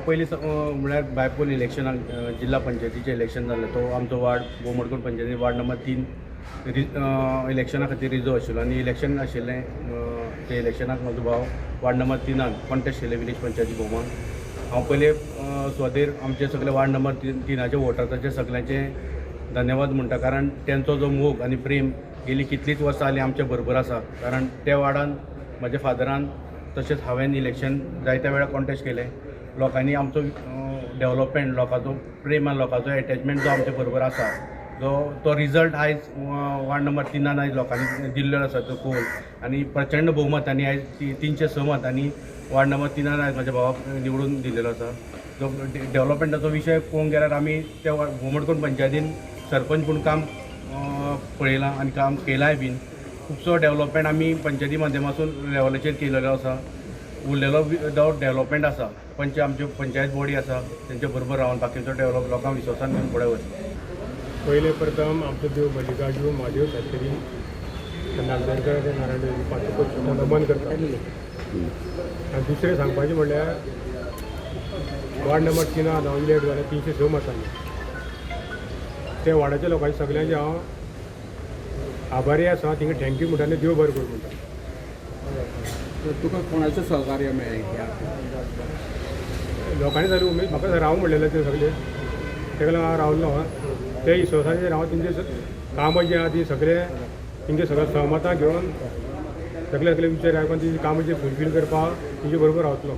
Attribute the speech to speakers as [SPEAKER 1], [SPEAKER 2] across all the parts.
[SPEAKER 1] पयलीं म्हळ्यार बायपोल इलेक्शनाक जिल्हा पंचायतीचें इलेक्शन जाल्लें तो आमचो वार्ड भोव मडकय पंचायती वार्ड नंबर 3 इलेक्शना खातीर रिजर्व आशिल्लो आनी इलेक्शन आशिल्लें. ते इलेक्शनाक म्हजो भाव वार्ड नंबर 3 कॉन्टेस्ट आशिल्ले विलेज पंचायती भोवमान. हांव पयले सुवातेर आमचे सगळे वार्ड नंबर 3 वोटर्साचे सगळ्यांचे धन्यवाद म्हणटा, कारण तेंचो जो मोग आनी प्रेम गेली कितलींच वर्सां जालीं आमच्या बरोबर आसा. कारण त्या वार्डान म्हज्या फादरान तशेंच हांवें इलेक्शन जायत्या वेळार कॉन्टेस्ट केलें. लोकांनी आमचो डेवलपमेंट, लोकांचो प्रेम आनी लोकांचो एटॅचमेंट जो आमच्या बरोबर आसा जो तो रिजल्ट आयज वार्ड नंबर 3 आयज लोकांनी दिल्लो आसा तो कोल आनी प्रचंड बहुमतांनी आयज 306 मतांनी वार्ड नंबर 3 आयज म्हज्या भावाक निवडून दिल्लो आसा. जो डेवलपमेंटाचो विशय पळोवंक गेल्यार आमी त्या भोव पंचायतीन सरपंच म्हूण काम पळयलां आनी काम केलांय बीन. खुबसो डेवलपमेंट आमी पंचायती माध्यमासून लेवलाचेर केलेलो आसा. उरलेलो जो डेवलपमेंट आसा पंच आमच्यो पंचायत बॉडी आसा तेंच्या बरोबर रावन बाकीचो डेवलप लोकांक विश्वासान घेवन फुडें वचपाक.
[SPEAKER 2] पयले प्रथम आमचो देव मल्लिकार्जून महादेव शास्त्री नागदरकर नारायण पाचू नमन करता. आनी दुसरें सांगपाचें म्हणल्यार वार्ड नंबर 3 हांव इलेक्ट जालें 306 मतांनी. त्या वार्डाच्या लोकांचे सगल्यांचे हांव आभारी आसा. तिंगा thank you म्हणटा आनी देव बरें करूं म्हणटा.
[SPEAKER 3] तुका कोणाचें सहकार्य मेळ्ळें ह्या
[SPEAKER 2] लोकांनी सगळें उमेद म्हाका राव म्हणलेलें ते सगळे तेका लागून हांव रावलो. ते विश्वासाचेर हांव तेंचे कामां जीं आहा ती सगळे तेंचे सगळे सहमतां घेवन सगळे सगळे विचार आयकून तेजी कामां जी फुलफील करपाक तेंचे बरोबर रावतलो.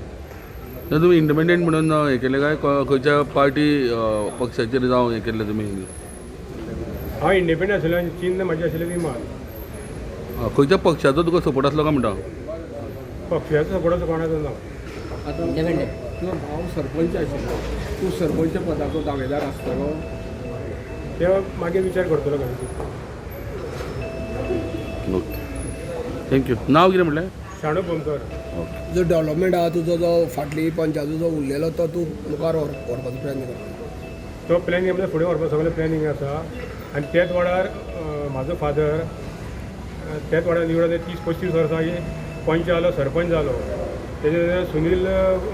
[SPEAKER 4] तर तुमी इंडिपेंडंट म्हणून हें केलें काय खंयच्या पार्टी पक्षाचेर जावं हें केल्लें तुमी?
[SPEAKER 2] हांव इंडिपेंडंट आशिल्लो आनी चिन्न म्हाजें आशिल्लें विमान.
[SPEAKER 4] खंयच्या पक्षाचो तुका सपोर्ट आसलो काय म्हणटा?
[SPEAKER 2] पक्षाचो सपोर्ट असो कोणाचो ना.
[SPEAKER 3] आतां तुजो भाव सरपंच आशिल्लो, तूं सरपंच पदाचो दावेदार आसतलो?
[SPEAKER 2] ते मागीर विचार करतलो खंय.
[SPEAKER 4] Okay, thank you. नांव कितें म्हणलें?
[SPEAKER 2] शाणू भोमकर.
[SPEAKER 4] ओके.
[SPEAKER 5] जो डेवलपमेंट आहा तुजो जो फाटली पंचायतीचो जो उरलेलो तो तूं मुखार व्हरपाचो प्रयत्न करता.
[SPEAKER 2] तो प्लॅनिंग म्हणजे फुडें व्हरपाक सगळें प्लॅनिंग आसा. आनी त्याच वाड्यार म्हाजो फादर त्याच वाड्यार निवडून 30-35 वर्सां पंच जालो, सरपंच जालो. तेजे सुनील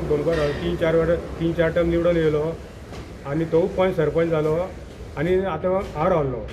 [SPEAKER 2] भोमकर 3-4 वाड्यार 3-4 टर्म निवडून येयलो आनी तो पंच सरपंच जालो आनी आतां हांव रावलो.